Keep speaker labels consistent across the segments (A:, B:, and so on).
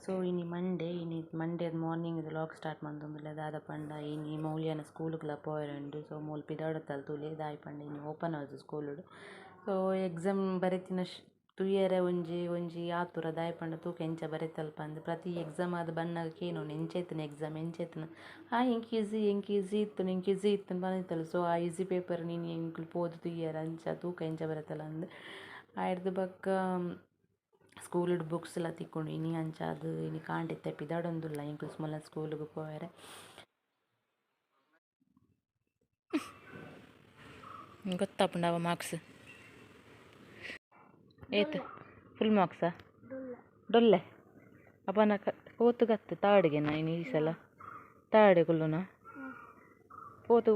A: ಸೊ ಇನಿ ಮಂಡೇ, ಇನಿ Monday morning vlog start ಮಂತೊಂದುಲ್ಲೆ ದಾದ ಪಂಡ ಇನಿ ಮೌಲ್ಯನ ಸ್ಕೂಲುಗ್ಲ ಪೋಯೆರುಂಡು. ಸೊ ಮೂಲು ಪಿದಾಡುತ್ತಲ್ ತೂಲೆ ದಾಯಿ ಪಂಡ ಇನಿ ಓಪನ್ ಹೌಸ್ ಸ್ಕೂಲುಡು. ಸೊ ಎಕ್ಸಾಮ್ ಬರೆತಿನ ತೂಯೆರೆ ಒಂಜಿ ಒಂಜಿ ಆತುರ ದಾಯಿ ಪಂಡ ತೂಕ ಎಂಚ ಬರೆತಲ್ ಪಂದ್ ಪ್ರತಿ ಎಕ್ಸಾಮ್ ಆದ್ ಬನ್ನಗ ಕೇನೊನು ಎಂಚ ಇತ್ತುಂಡು ಎಕ್ಸಾಮ್ ಎಂಚ ಇತ್ತುಂಡು ಆ ಎಂಕ್ ಈಸಿ ಎಂಕ್ ಈಸಿ ಇತ್ತುಂಡು ಎಂಕ್ ಈಸಿ ಇತ್ತುಂಡು ಪಂದಿತ್ತಲ್. ಸೊ ಆ ಈಸಿ ಪೇಪರ್ ಇನಿ ಎಂಕುಲು ಪೋದು ತೂಯೆರೆ ಅಂಚ ತೂಕ ಎಂಚ ಬರೆತಲ್ ಅಂದ್. ಆಯ್ರ್ದ್ ಬೊಕ್ಕ ಸ್ಕೂಲುಡು ಬುಕ್ಸ್ ಲ ತಿಕ್ಕುಂಡು ಇನಿ ಅಂಚಾದ್ ಇನಿ ಕಾಂಡೆ ಇತ್ತೆ ಪಿದಾಡೊಂದುಲ್ಲ ಎಂಕುಲು ಸ್ಮಲ್ಲ ಸ್ಕೂಲುಗು ಪೋಯೆರೆ. ಗೊತ್ತಾಪುಂಡು ಅವ ಮಾರ್ಕ್ಸ್ ಏತ್ ಫುಲ್ ಮಾರ್ಕ್ಸಾ ಡೊಲ್ಲೆ ಅಪನ ಪೋತುಗತ್ತು ತಾಡಿಗೆನಾ ಇನಿ ಈ ಸಲ ತಾಡೆ ಕುಲ್ಲುನ ಪೋತು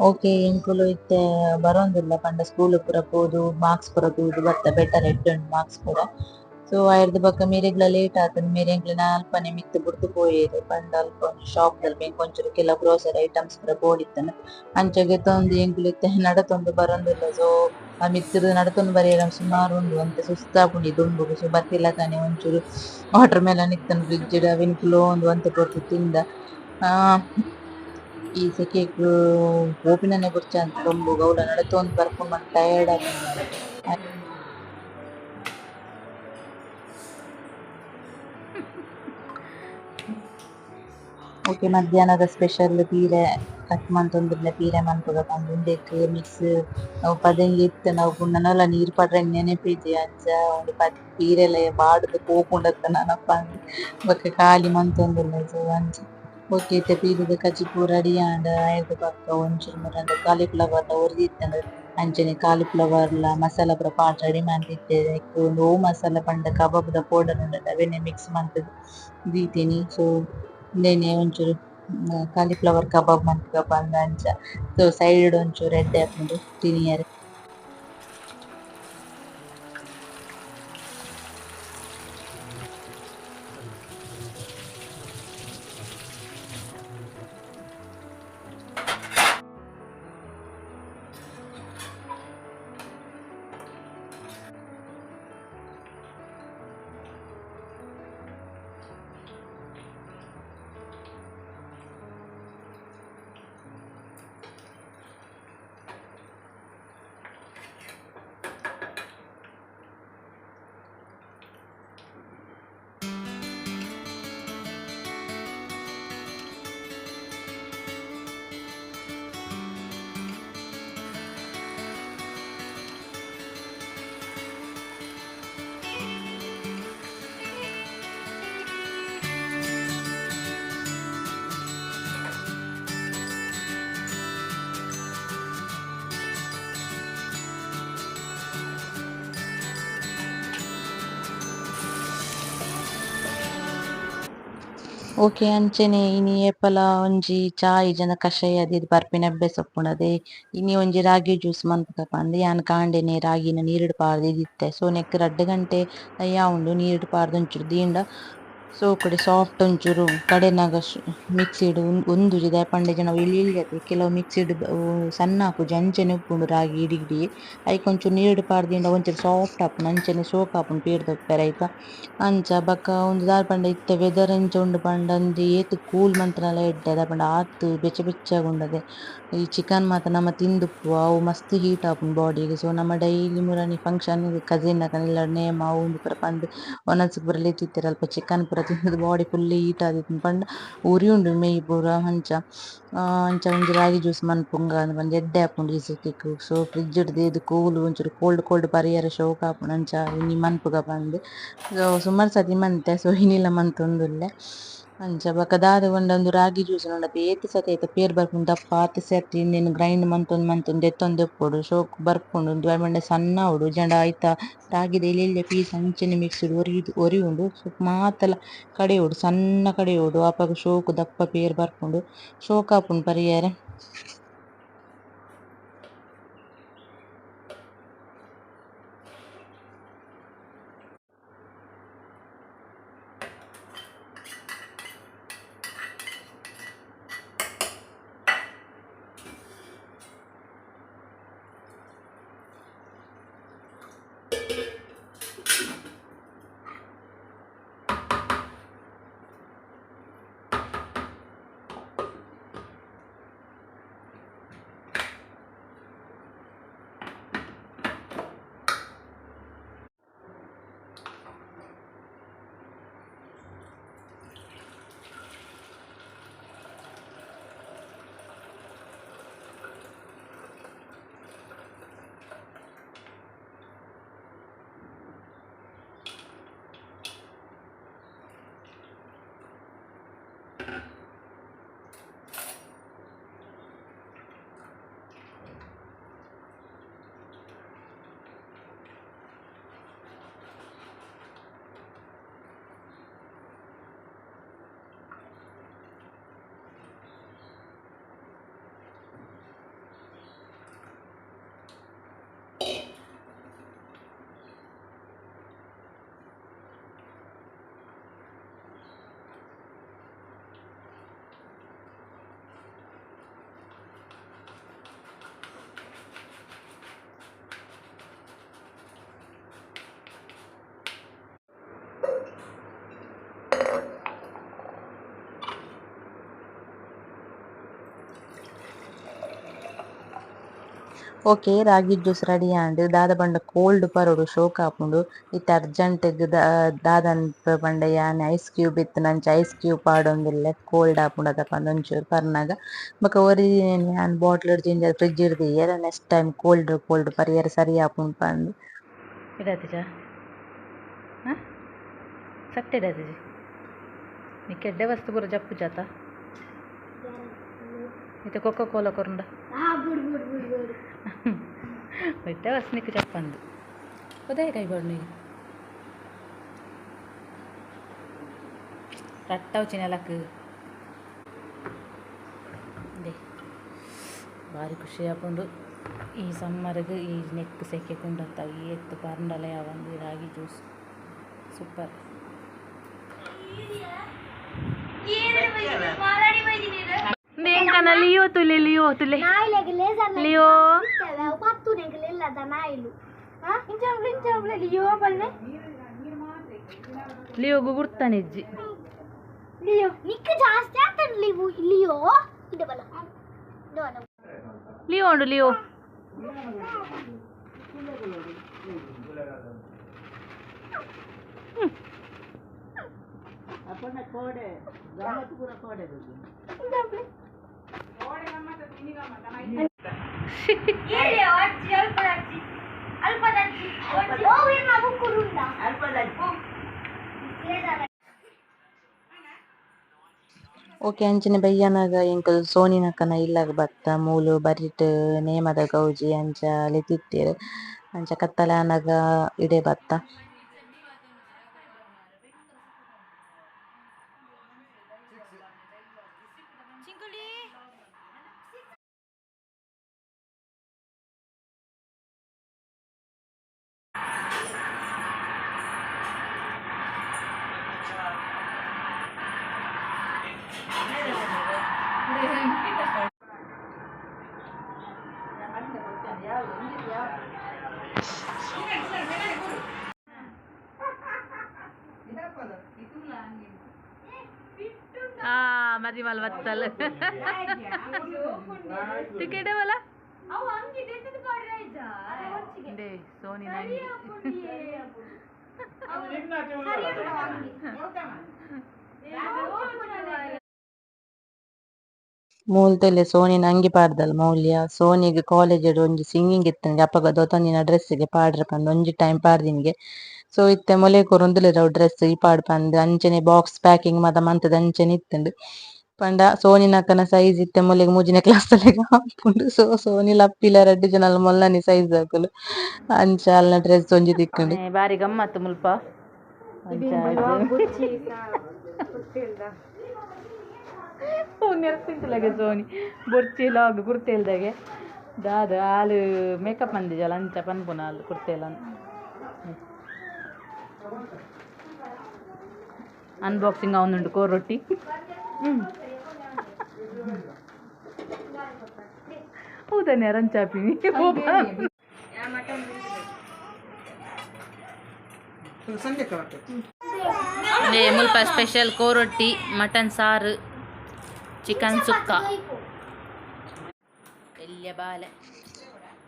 B: ಓಕೆ ಎಂಕುಲು ಇತ್ತೆ ಬರೊಂದುಲ್ಲ ಪಂಡ ಸ್ಕೂಲ್ ಪೂರ ಪೋದು ಮಾರ್ಕ್ಸ್ ಪೂರ ತೂದು ಬತ್ತ ಬೆಟರ್ ಎಡ್ಡೆ ಉಂಡು ಮಾರ್ಕ್ಸ್ ಪೂರ. ಸೊ ಐರ್ದ್ ಬೊಕ್ಕ ಮೆರೆಗ್ಲ ಲೇಟ್ ಆತುಂಡು ಮೇರ್ ಎಂಕ್ಲೆನ ಅಲ್ಪನೆ ಮಿತ್ತ್ ಬುಡ್ದು ಪೋಯೆರ್ ಪಂಡ ಅಲ್ಪ ಒಂಜಿ ಶಾಪ್ ದಲ್ಪ ಎಂಕ್ ಒಂಚೂರು ಕೆಲವು ಗ್ರೋಸರಿ ಐಟಮ್ಸ್ ಪೂರ ಬೋಡಿತ್ತುಂಡು ಅಂಚ ಗೆತೊಂದು ಎಂಕುಲು ಇತ್ತೆ ನಡತೊಂದು ಬರೊಂದುಲ್ಲ. ಸೊ ಆ ಮಿತ್ತ್ ನಡತೊಂದು ಬರಿಯೆರೆ ಸುಮಾರು ಉಂಡು ಒಂತೆ ಸುಸ್ತಾಪುಂಡು ಈ ದುಂಬುಗು. ಸೊ ಬತ್ತಿಲಕನೆ ಒಂಚೂರು ವಾಟರ್ ಮೆಲನ್ ಇತ್ತುಂಡು ಫ್ರಿಡ್ಜ್ ಡ್ ಅವೆನ್ ಕುಲೋಂದು ಒಂತೆ ಪೊರ್ತು ತಿಂದ. ಈ ಸೆಕೆಗ್ ಪೋಪಿನನೆ ಬೊರ್ಚಂದ್ ದೊಂಬುಗು ಅವ್ಲ ನಡತೊಂದು ಬರ್ಪುನ ಟಯರ್ಡ್ ಆಪುಂಡು. ಓಕೆ ಮಧ್ಯಾಹ್ನದ ಸ್ಪೆಷಲ್ ಪೀರೆ ಕಟ್ ಮಂತೊಂದುಲ್ಲೆ ಪೀರೆ ಮನ್ಪುಗ ಪಂದ್ ಉಂದೆಕ್ ಮಿಕ್ಸ್ ಅವು ಪದೆಂಗಿ ಇತ್ತ್ಂಡ ಅವು ಪುಂಡ ನೀರ್ ಪಾಡ್ರೆ ನೆನಪಿಜ್ಜಿ ಅಂಚ ಉಂದು ಪೀರೆಲ ಬಾಡುದು ಪೋಪುಂಡತ್ತ ನನ ಪಂದ್ ಬೊಕ್ಕ ಖಾಲಿ ಮಂತೊಂದುಲ್ಲೆ. ಸೊ ಅಂಚ ಓಕೆ ಇತ್ತೆ ಪೀರೆದ ಕಜಿಪು ರೆಡಿ ಆಂಡ್. ಐರ್ದ್ ಬೊಕ್ಕ ಒಂಚೂರು ಮುರಂದ ಕಾಲಿಫ್ಲವರ್ ಲ ಒರಿದಿತ್ತುಂಡು ಅಂಚನೆ ಕಾಲಿಫ್ಲವರ್ ಲ ಮಸಾಲ ಪೂರ ಪಾಡ್ದ್ ರೆಡಿ ಮಂತಿತ್ತೆರ್. ಐಕ್ ಉಂದು ಒವು ಮಸಾಲ ಪಂಡ ಕಬಾಬ್ ದ ಪೌಡರ್ ಉಂಡತ ಅವೆನೆ ಮಿಕ್ಸ್ ಮಂತ್ ದೀತಿನಿ. ಸೊ ಉಂದೆನೆ ಒಂಚೂರು ಕಾಲಿಫ್ಲವರ್ ಕಬಾಬ್ ಮನ್ಪುಗ ಪಂದ್ ಅಂಚ. ಸೊ ಸೈಡ್ ಒಂಚೂರು ಎಡ್ಡೆ ಆಪುಂಡು ತಿನಿಯೆರೆ. ಓಕೆ ಅಂಚನೆ ಇನಿ ಏಪಲ ಒಂಜಿ ಚಾ ಇಜ್ಜಂಡ ಕಷಾಯ ದೀದ್ ಪರ್ಪಿನ ಅಭ್ಯಾಸ ಉಪ್ಪುಂಡು ಇನಿ ಒಂಜಿ ರಾಗಿ ಜ್ಯೂಸ್ ಮನ್ಪುಗ ಪಂದ್ ಯಾನ್ ಕಾಂಡೆನೆ ರಾಗಿನ ನೀರುಡ್ ಪಾಡ್ದ್ ದೀದಿತ್ತೆ. ಸೊ ನೆಕ್ಕ್ ರಡ್ಡ್ ಗಂಟೆ ಉಂಡು ನೀರುಡ್ ಪಾಡ್ದ್ ಒಂಚೂರು ದೀಂಡ
A: ಸೋಕುಡೆ ಸಾಫ್ಟ್ ಒಂಚೂರು ಕಡೆನಗ ಮಿಕ್ಸಿಡ್ ಒಂದುಜಿ ದಾಯೆ ಪಂಡ ಇಜ್ಜಂಡ ಅವು ಎಲ್ಯ ಎಲ್ಯ ಕೆಲವು ಮಿಕ್ಸಿಡ್ ಸಣ್ಣ ಆಪುಜಿ ಅಂಚನೆ ಉಪ್ಪುಂಡು ರಾಗಿ ಇಡಿ ಇಡಿ ಐಕ್ ಒಂಚೂರು ನೀರ್ಡ್ ಪಾಡ್ದಿಂಡ ಒಂಚೂರು ಸಾಫ್ಟ್ ಆಪುಂಡು ಅಂಚನೆ ಸೋಕು ಆಪುಂಡು ಪೇರ್ ದಪ್ಪೆರೆ ಐತ. ಅಂಚ ಬೊಕ ಉಂದು ದಾದ ಪಂಡ ಇತ್ತೆ ವೆದರ್ ಎಂಚ ಉಂಡು ಪಂಡ ಒಂಜಿ ಏತ್ ಕೂಲ್ ಮಂತ್ಂಡಲ ಎಡ್ಡೆ ದಾಯೆ ಪಂಡ ಆತ್ ಬೆಚ್ಚ ಬೆಚ್ಚಗ್ ಉಂಡತೆ. ಈ ಚಿಕನ್ ಮಾತ ನಮ ತಿಂದುಪ್ಪುವ ಅವು ಮಸ್ತ್ ಹೀಟ್ ಆಪುಂಡು ಬಾಡಿಗ್. ಸೊ ನಮ ಡೈಲಿ ಮುರಾನಿ ಫಂಕ್ಷನ್ ಕಸಿನ್ ನಕಲ್ನ ಇಲ್ಲಡ್ ನೇಮ ಅವು ಉಂದು ಪೂರ ಪಂದ್ ವನಸ್ ಪೂರ ಲೆತ್ತಿತ್ತೆರ್ ಅಲ್ಪ ಚಿಕನ್ ಪೂರ ತಿಂದ್ ಬಾಡಿ ಫುಲ್ ಹೀಟ್ ಆದಿತ್ತ್ಂಡ್ ಪಂಡ ಉರಿಯುಂಡು ಮೈ ಪೂರ ಅಂಚ. ಅಂಚ ಒಂಜಿ ರಾಗಿ ಜ್ಯೂಸ್ ಮನ್ಪುಂಗ ಪಂದ್ ಎಡ್ಡೆ ಆಪುಂಡು ಈ ಸೆಕೆಕ್. ಸೊ ಫ್ರಿಡ್ಜ್ ಡ್ ದೀದ್ ಕೂಲ್ ಒಂಚೂರು ಕೋಲ್ಡ್ ಕೋಲ್ಡ್ ಪರಿಯೆರೆ ಶೋಕ್ ಆಪುಂಡು ಅಂಚ ಇನಿ ಮನ್ಪುಗ ಪಂದ್. ಸೊ ಸುಮಾರ್ ಸರ್ತಿ ಮಂತೆ ಸೊ ಇನಿಲ ಮಂತೊಂದುಲ್ಲೆ. ಅಂಚ ಬೊಕ ದಾದ ಪಂಡ ಉಂದು ರಾಗಿ ಜ್ಯೂಸ್ ಉಂಡತೆ ಏತ್ ಸರ್ತಿ ಐತ ಪೇರ್ ಬರ್ಪುಂಡು ದಪ್ಪ ಆತ್ ಸರ್ತಿ ಇಂದೆನ್ ಗ್ರೈಂಡ್ ಮಂತೊಂದು ಮಂತೊಂದು ದೆತ್ತೊಂದು ಉಪ್ಪೊಡು ಶೋಕು ಬರ್ಪುಂಡು ಉಂದು ದಾಯೆ ಪಂಡ ಸಣ್ಣ ಆವೊಡು ಇಜ್ಜಾಂಡ ಐತ ರಾಗಿದ ಎಲ್ಯ ಎಲ್ಯ ಪೀಸ್ ಅಂಚನೆ ಮಿಕ್ಸಿಡ್ ಒರಿಯುಂಡು ಸೊ ಮಾತಲ ಕಡೆಯೊಡು ಸಣ್ಣ ಕಡೆಯೊಡು ಅಪಗ ಶೋಕು ದಪ್ಪ ಪೇರ್ ಬರ್ಪುಂಡು ಶೋಕು ಆಪುಂಡು ಪರಿಯೆರೆ. ಓಕೆ ರಾಗಿ ಜ್ಯೂಸ್ ರೆಡಿ ಆಂಡ್ ದಾದ ಪಂಡ ಕೋಲ್ಡ್ ಪರೊಡು ಶೋಕ್ ಆಪುಂಡು. ಇತ್ತೆ ಅರ್ಜೆಂಟ್ ಗ್ ದಾದಂತ ಪಂಡ ಯಾನ್ ಐಸ್ ಕ್ಯೂಬ್ ಇತ್ತ್ಂಡ ಅಂಚ ಐಸ್ ಕ್ಯೂಬ್ ಪಾಡೊಂದುಲ್ಲೆ ಕೋಲ್ಡ್ ಆಪುಂಡು ಅತ ಪಂದ್ ಒಂಚೂರು ಪರ್ನಗ. ಬೊಕ ಒರಿದಿನೆನ್ ಯಾನ್ ಬಾಟ್ಲ್ ಡ್ ಜಿಂಜಾದ್ ಫ್ರಿಡ್ಜ್ ಡ್ ದೀಯೆರೆ ನೆಕ್ಸ್ಟ್ ಟೈಮ್ ಕೋಲ್ಡ್ ಕೋಲ್ಡ್ ಪರಿಯೆರೆ ಸರಿ ಆಪುಂಡು ಪಂದ್. ಇಡಾತಿಜ ಸತ್ಯ ಇಡಾತಿಜಿ ನಿಕ್ಕ್ ಎಡ್ಡೆ ವಸ್ತು ಪೂರ ಜಪ್ಪುಜಾತ ಇತ್ತೆ ಕೊಕೊ ಕೋಲ ಕೊರ್ಂಡ ಎಡ್ಡೆ ವಸ್ತು ನಿಕ್ಕ್ ಜಪ್ಪಂದು ಉದಯ ಕೈ ಪಾಡ್ನ ರಟ್ಟವು ನೆಲಕ್ ಇಂದೇ ಬಾರಿ ಖುಷಿ ಆಪುಂಡು ಈ ಸಮ್ಮರ್ಗ್ ಈ ನೆಕ್ ಸೆಕೆ ಕುಂಡತ್ತ ಏತ್ ಪರ್ಂಡಲ ಯಾವಂದ್ ಈ ರಾಗಿ ಜ್ಯೂಸ್ ಸೂಪರ್. ಲಿಯೋ ತುಲೆ ಲಿಯೋ ತುಲೆ ಲಿಯೋ ಲಿಯೋಗು ಗುರ್ತಾನಿಜ್ಜಿ
C: ಲಿಯೋ ನಿಕ್ಕ ಜಾಸ್ತಿ ಆತನ್ ಲಿವು ಲಿಯೋ ಇಡಬಲ
A: ಲಿಯೋ ಉಂಡು ಲಿಯೋ ಓಕೆ ಅಂಚನೆ ಬಯ್ಯನಗ ಎಂಕುಲು ಸೋನಿನಕ್ಕನ ಇಲ್ಲಗ್ ಬತ್ತ ಮೂಲು ಬರಿಟ್ ನೇಮದ ಗೌಜಿ ಅಂಚ ಲೆತ್ತಿತ್ತೆರ್ ಅಂಚ ಕತ್ತಲೆ ಆನಗ ಇಡೆ ಬತ್ತ. ಮದಿಮಲ್ ಬತ್ತಲ್ ಟಿಕೆಟ್ ವಲ ಇಂದೆ ಸೋನಿ ನಂಗಿ
B: ಮೂಲ್ತೊಲೆ ಸೋನಿನ ಅಂಗಿ ಪಾಡ್ದಲ್ ಮೌಲ್ಯ ಸೋನಿಗ್ ಕಾಲೇಜ್ ಒಂಜಿ ಸಿಂಗಿಂಗ್ ಇತ್ತಂಗೆ ಅಪಗ ದೊತೊಂದಿನ ಡ್ರೆಸ್ ಗೆ ಪಾಡ್ರೆ ಪಂದ್ ಒಂಜಿ ಟೈಮ್ ಪಾಡ್ದಿನಿಗೆ. ಸೊ ಇತ್ತೆ ಮೊಲೆ ಕೊರೊಂದುಲ್ಲೆರ್ ಅವು ಡ್ರೆಸ್ ಈ ಪಾಡ್ ಪಂದ್ ಅಂಚನೆ ಬಾಕ್ಸ್ ಪ್ಯಾಕಿಂಗ್ ಮಾತ ಮಂತುದು ಅಂಚನೆ ಇತ್ತುಂಡು. ಪಂಡ ಸೋನಿನಕ್ಕನ ಸೈಜ್ ಇತ್ತೆ ಮೊಲೆಗ್ ಮೂಜಿನೆ ಕ್ಲಾಸ್ ಲೆಕ ಆಪುಂಡು. ಸೊ ಸೋನಿ ಲಪ್ಪಿಲ ರಡ್ಡ್ ಜನಲ ಮೊಲ್ಲನೆ ಸೈಜ್ ದಕುಲು ಅಂಚ ಅಲ್ನ ಡ್ರೆಸ್ ಒಂಜಿ ತಿಕ್ಕುಂಡು.
A: ಬಾರಿ ಗಮ್ಮತ್ತು ಮುಲ್ಪ. ನೆರ್ಪಿಂತಲಗೆ ಸೋನಿ ಬೊರ್ಚಿ ಲಾಗ್ ಕುರ್ತೆಲ್ದಾಗೆ ದಾದ ಆಲು ಮೇಕಪ್ ಮಂದಿಜಲ ಅಂಚ ಪನ್ಪುನ ಆಲು ಕುರ್ತೆಲ ಅನ್ಬಾಕ್ಸಿಂಗ್ ಅವನುಂಡು ಕೋರ್ ರೊಟ್ಟಿ. ಹೌದನ್ನೇ ರಂಚಾಪಿನಿ. ಮುಲ್ಪ ಸ್ಪೆಷಲ್ ಕೋರೊಟ್ಟಿ, ಮಟನ್ ಸಾರು, ಚಿಕನ್ ಸುಕ್ಕ. ಎಲ್ಯ ಬಾಲೆ.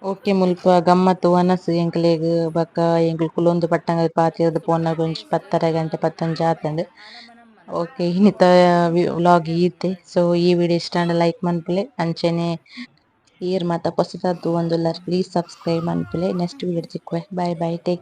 B: ಓಕೆ ಮುಲ್ಪ ಗಮ್ಮತ್ತು ವನಸು ಎಂಕ್ಲೆಗ್ ಬೊಕ್ಕ ಎಂಕುಲು ಕುಲೊಂದು ಪಟ್ಟಂಗ ಪಾತೆರ್ದ್ ಪೋನಗ ಒಂಜಿ 10:30 ಗಂಟೆ ಪತ್ತೊಂಜಿ ಆತುಂಡು. Okay ಇನ್ನಿತ vlog ಈತೆ. ಸೊ ಈ ವಿಡಿಯೋ ಇಷ್ಟ ಆಂಡ ಲೈಕ್ ಮನ್ಪುಲೆ, ಅಂಚನೆ ಈರ್ ಮಾತ ಪೊಸತಾದ್ ತೂವೊಂದುಲ್ಲರ್ ಪ್ಲೀಸ್ ಸಬ್ಸ್ಕ್ರೈಬ್ ಮನ್ಪುಲೆ. ನೆಕ್ಸ್ಟ್ ವಿಡಿಯೋ ತಿಕ್ಕುವೆ. Bye bye, take.